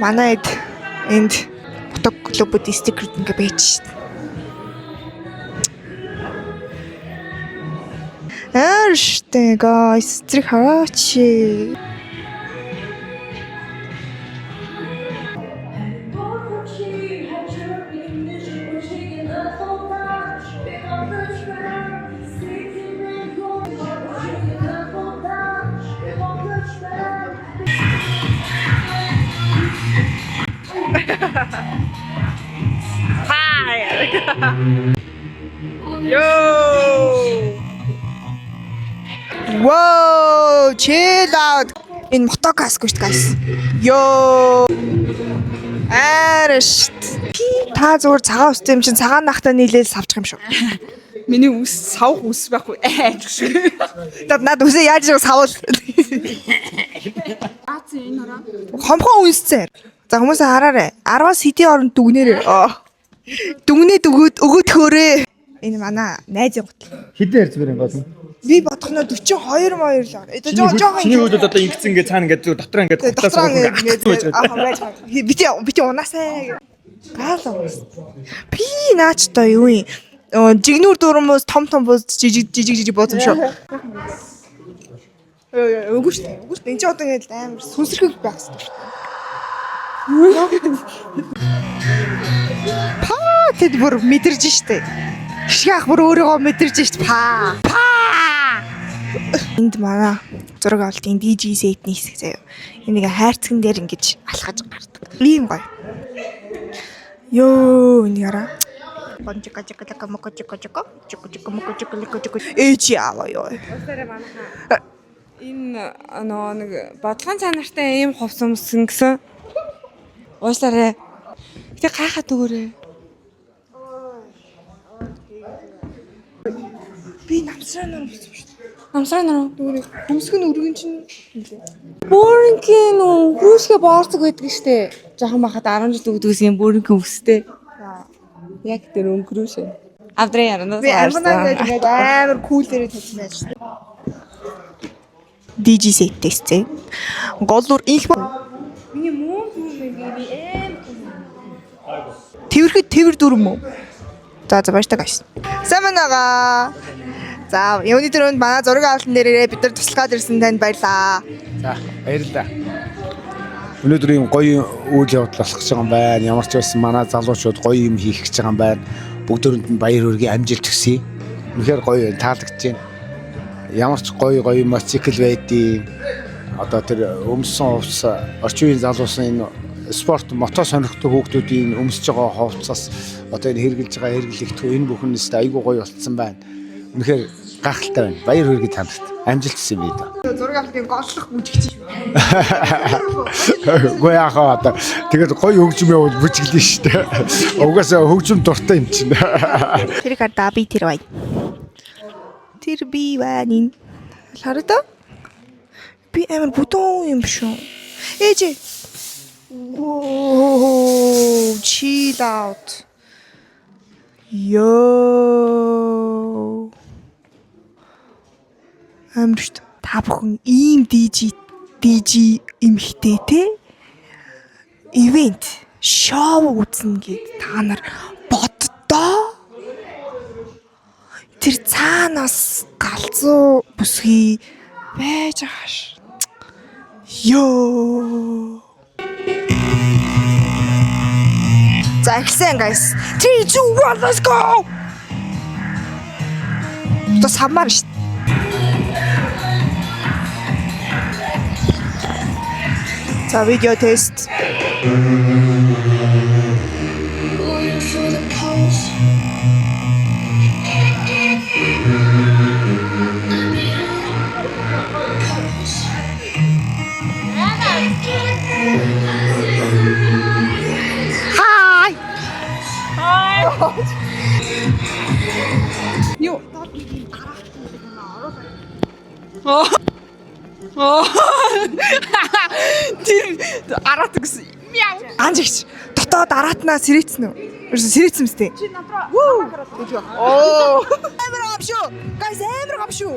Манай эд энд мотог клубүүд стикерүүд ингээ байж шít. Амар штэ guys, зэрэг хараач. Whoa, chill out. Энэ мото каск шүү дээ, guys. Йоо. Амар шт. Та зүгээр цагаан үстэй юм чинь цагаан нахтаа нийлээл савчих юм шүү. Миний үс савх үс байхгүй айж шүү. Над над үсээ яаж шиг савал. Ац энэ хараа. Хомхон үнсцээр. За хүмүүс хараарай. 10-аас хэдийн оронд дүгнээрэй. Дүгнээд өгөөд өгөөдхөөрэй. Энэ манай найзын гутал. Хэдэн хэрц бэр юм гол нь? Би бодох нь 42 моёр л байна. Это жоо жоохон Чиний хөлөд одоо ингэсэн ингээ цаана ингээ зүгээр дотор ингээ Тэгээ гутлаас дотроо ингээ ингээд байж байгаа. аа байж байгаа. Бити бити унаасай. Гал уус. Би наач та юу юм? Жигнүүр дурмуус том том бууз жижиг жижиг жижиг бууз юм шүү. Йоо ёо үгүй шүү дээ. Үгүй шүү дээ. Энд чи одоо ингээд амар сүнсэрхэг байх хэрэгтэй шүү дээ. Па тэд бүр мэдэрж штэ. Гişг ах бүр өөрийгөө мэдэрж штэ. Па. Па. Энд манай зураг авалтын DJ set-ний хэсэг заяа. Энийг хайрцаган дээр ингэж алхаж гардаг. Ийм гоё. Йоо, энийг хараа. Бончика чика чика моко чика чика чика чика моко чика чика чика ээж яава ёо. Энэ нөө нэг бодлогын цанартай ийм хувц өмсөн гэсэн. Уушлаарай. Гэтэ гайхаад өгөөрэй. Би намсраа нөр өмссөн шүү дээ. Намсраа нөр. Нөгөө хөмсг нь өргөн чинь нэлээ. Бүрэнкийн нөө хөрөөсгөө боорцог байдаг штэ. Жохон бахад 10 жил өгдөгс юм бүрэнкийн өвстэй. Яг тэр өнгөрөөш. Авдрын яранаас Би амнаа гэж ингээд амар кулэрээ тавьсан байж шүү дээ. DJ set тест. Гол үр инх Миний мөн юм би аим Тэрхэд тэрвэр дүр юм уу? За за баяртай guys. Сайн байна уу? За юуны түрүүнд манай зураг авалтан дээрээ бид нар туслахад ирсэн танд баярлаа. За баярлалаа. Өнөөдөр ийм гоё үйл явдал болох гэж байгаа юм байна. Ямар ч байсан манай залуучууд гоё юм хийх гэж байгаа юм байна. Бүгдөөрэнд нь баяр хүргэе, амжилт хүсье. Үнэхээр гоё байна, таалагдж байна. Ямар ч гоё гоё мотоцикл байдیں۔ Одоо тэр өмссөн хувцас, орчин үеийн залуусын энэ спорт мото сонирхдаг хүүхдүүдийн өмсөж байгаа хувцас одоо энэ хэрэгжилж байгаа хэрэглэгдэхүүн энэ бүхэн нэстэ айгүй гоё болцсон байна. Үнэхээр гайхалтай байна. Баяр хүргэе танарт. Амжилт хүсье би дээ. Зураг авалтын голлох бүжигч шүү. Үгүй яах вэ одоо тэгээд гоё хөгжим явуул бүжиглэн шүү дээ. Угаасаа хөгжим дуртай юм чинь. Тэр хардаа би тэр бай. Тэр би байна. Хараа. Би амар бүдүүн юм шүү. Ээж. Whoa, chill out. Йоо. Амар шүү. Та бүхэн ийм DJ эмхтэй те ивент шоу үзнэ гэд та нар боддоо. Тэр цаанаас галзуу бүсгүй байж байгаа ш. Йоо. За эхэлсэн guys. 3 2 1 let's go. Одоо самар ш. За видео тест. Waiting for the pulse. Pulse. Хай. Юу? Оо. Тэр араат гэсэн. Мяу. Анжигч дотоод араатнаа сэрэцсэн үү? Ерөөсөн сэрэцсэн мэт. Чи надраа. Оо. Амар гам шүү. Guys амар гам шүү.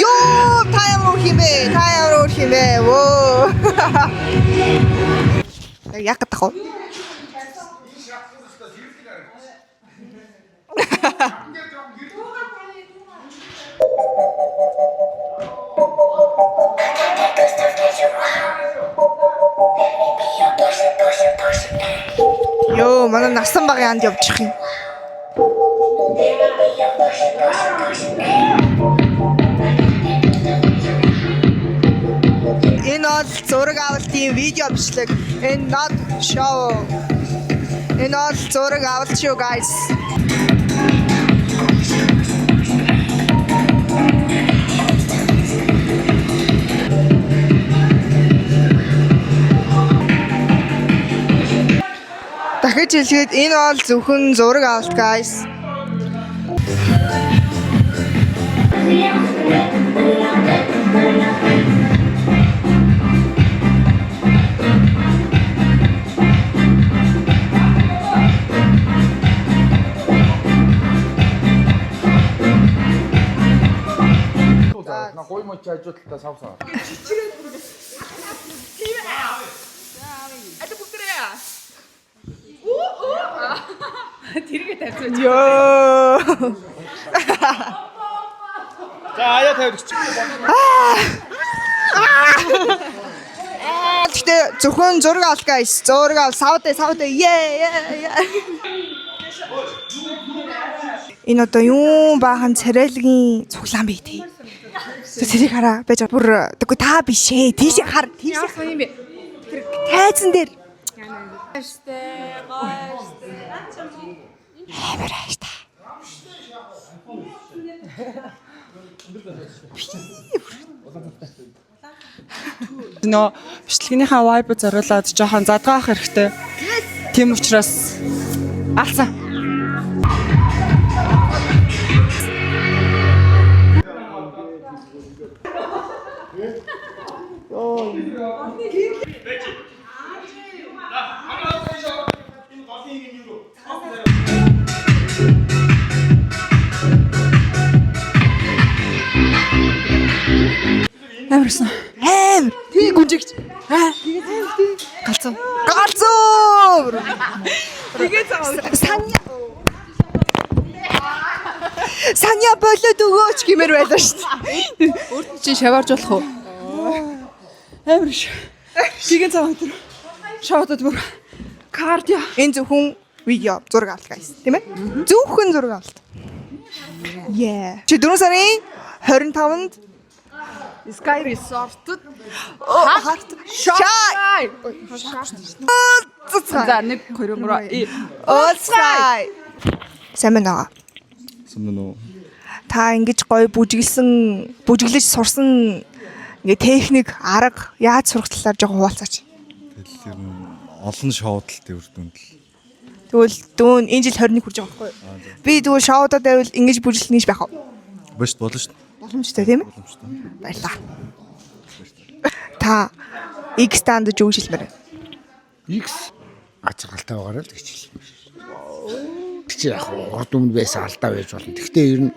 Йоо, та ямар өөр юм бэ? Та ямар өөр юм бэ? Вөө. Яах гэдэг вэ? Йоо, манай насан багын анд явчих юм. Энэ бол зураг авалтын видео бичлэг. Энэ not show. Энэ бол зураг авалт шүү, guys. Дахиж хэлэхэд энэ бол зөвхөн зураг авалт, guys. Гой мочи хажуу талдаа сав сав. Йоо. За аяа тавьдаг чи. Гэхдээ зөвхөн зураг авалт, guys. Зураг авалт. Савдэ, савдэ. Ее, ее, ее. Энэ одоо юун баахан царайлгийн цуглаан бэ тий. Тэрийг хараа байж бүр тэггүй та биш ээ. Тийш хар, тийш Яасан юм бэ? тэр тайзан дээр. Амар ааштай. Нөө бичлэгнийхаа vibe зориулаад жоохон задгаах хэрэгтэй. Тийм учраас алсан. Амарсан. Амар. Тий гүнжигч. Аа. Галзуу. Галзуу. Тэгээ Саня. Саня болоод өгөөч гэмээр байлаа шүү дээ. Өөрт нь чи шаварж болох уу? Амар ш. Гигэн цагаан тэр. Шоудад бүр кардио. Энэ зөвхөн видео зураг авалт guys, тийм ээ? Зөвхөн зураг авалт. Yeah. Чи 4 сарын 25-нд Sky Resort-д харт шай. За 1 2 3. Уулзгай. Сайн байна уу? Сайн уу? Та ингэж гоё бүжиглсэн, бүжиглэж сурсан ингээ техник, арга яаж сурах талаар жоохон хуваалцаач. Тэгэл ер нь олон шоудалт үр дүнд л. Тэгвэл дүүн энэ жил 21 хүрж байгаа байхгүй юу? Би тэгвэл шоудад байвал ингэж бүжиглэнэ гэж байх уу? Баш болно шүү дээ. Боломжтой тийм ээ? Боломжтой. Баярлалаа. Та X дандаж юу гэж хэлмээр байна? X ачаалтай байгаарай л гэж хэлмээр. Тэг чи яг урд өмнө байсан алдаа байж болно. Тэгтээ ер нь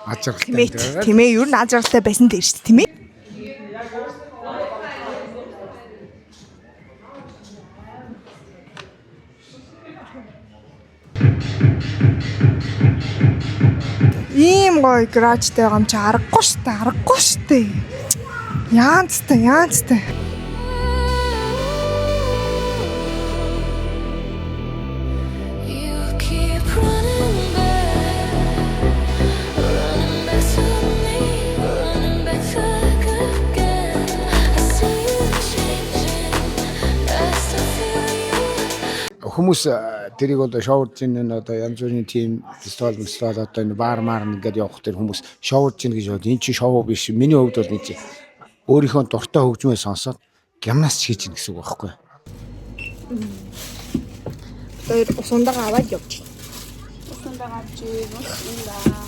ачаалтай Тийм ээ. Тийм ээ. Ер нь аз жаргалтай байсан дээр шүү дээ, тийм ээ. Ийм гоё гаражтай байгаа юм чи аргагүй шүү дээ, аргагүй шүү дээ. Яанцтай, яанцтай. You keep running back, running back to me, running back again. I see you changing, I still feel you. Хүмүүс тэрийг бол шоурж ин энэ одоо янз бүрийн тим фестивал фестивал одоо энэ бар мар ингээд явах тэр хүмүүс шоурж ин гэж бод. Энэ чи шоу биш. Миний хувьд бол энэ чи өөрийнхөө дуртай хөгжмөө сонсоод гимнаст хийж ин гэсэн үг байхгүй. Тэр ус ундагаа аваад явж. Усундагаа авч усундаа.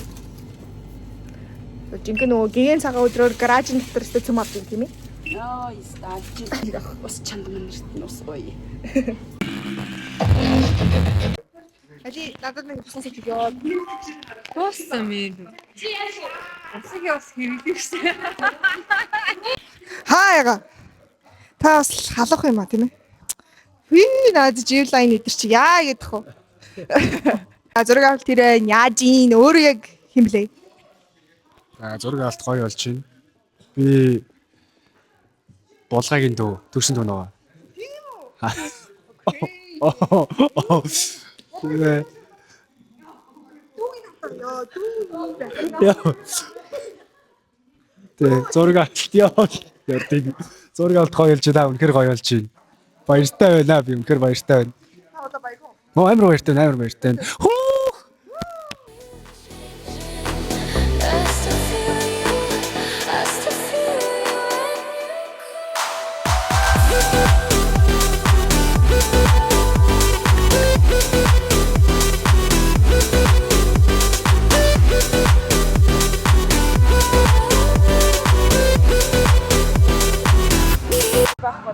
Жинхэнэ нөгөө гэгээн цагаан өдрөөр гаражын дотор өстө цөм авч ирэх юм ээ. Йоо, стаж. Ус чанд мэнэрт нь ус ууя. Али надад нэг усан сэж өгөө. Дууссан мэн. Усыг бас хэрэглэх шээ. Хаа яга. Та бас халуух юм а тийм ээ? Хүй наад живлайн эдэр чи яа гэдэх вэ? А зураг авалт тэрэ яаж ийн өөрөө яг хэм блэ? За зураг авалт гоё болж байна. Би булгаагийн дүү, төгсөн дүү нөгөө. Тийм үү? Тэгээ. Яа. Тэгээ зураг авалт яа. Ярдыг. Зураг авалт гоё болж байна. Үнэхээр гоё болж байна. Баяртай байна би үнэхээр баяртай байна. Та одоо баяр уу? Мөө амар баяртай байна, амар баяртай байна. Хүү! I still feel you. I still feel you when you go.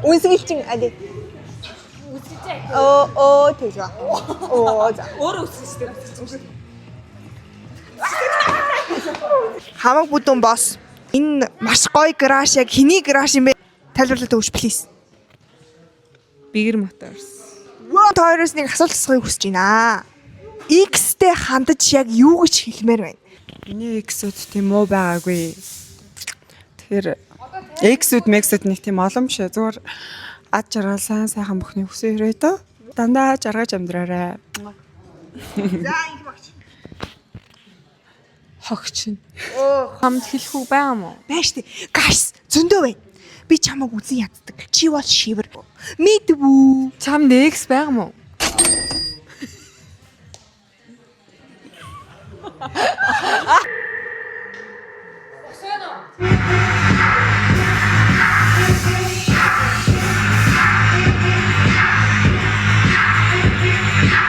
Үнсгэлчин али. Оо оо тэгж ба. Оо за. Өөрөө үсгэлтэй үсгэлсэн шүү. Хамаг бүдүүн босс. Энэ маш гоё гараж яг хэний гараж юм бэ? Тайлбарлаад өгөөч please. Bigger Motors. Та хоёроос нэг асуулт асуухыг хүсэж байна. X-тэй хандаж яг юу гэж хэлмээр байна? Миний X-үүд тийм муу байгаагүй. Тэгэхээр X-үүд Max-үүд нэг тийм олон биш. Зүгээр ад жаргал сайн сайхан бүхний хүсэн хэрэг дөө. Дандаа жаргаж амьдраарай. Хогч нь. Хамт хэлэх үг байгаа мó? Байна штэ. Guys, зөндөө байна. Би чамайг үзэн яддаг. Чи бол шивэр. Мэдвүү. Чамд X байгаа мó?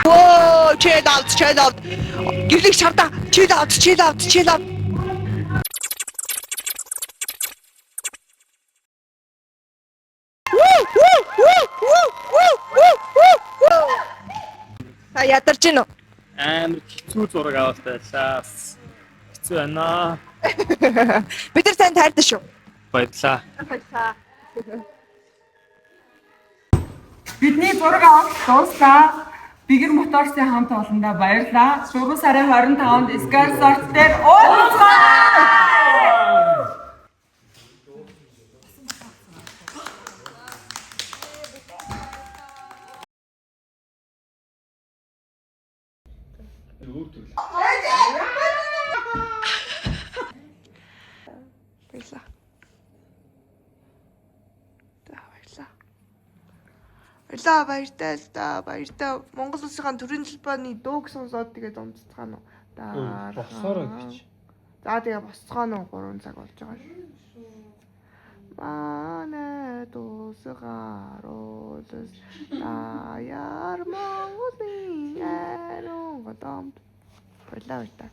Воо, chill out, chill out. Гэрлэг шавда. Chill out, chill out, chill out. Та ядарч гин үү? Амар хэцүү зураг авалт байлаа. Хэцүү байна. Бид нар танд хайртай шүү. Баярлалаа. Бидний зураг авалт дууслаа. Бигэр Моторсын хамт олондоо баярлаа. 4 сарын 25-нд Sky Resort дээр уулзъя. Баярлаа. За баярлаа. Баярлаа баяртай л да баяртай. Монгол улсынхаа төрийн талбайны дууг сонсоод тэгээд унтцгаана уу? Дараа. Босоорой гэж. За тэгээ босцгооно 3 цаг болж байгаа шүү. Манай дусгаар улс даяар Монголын ариун годомд. Баярлаа баяртай.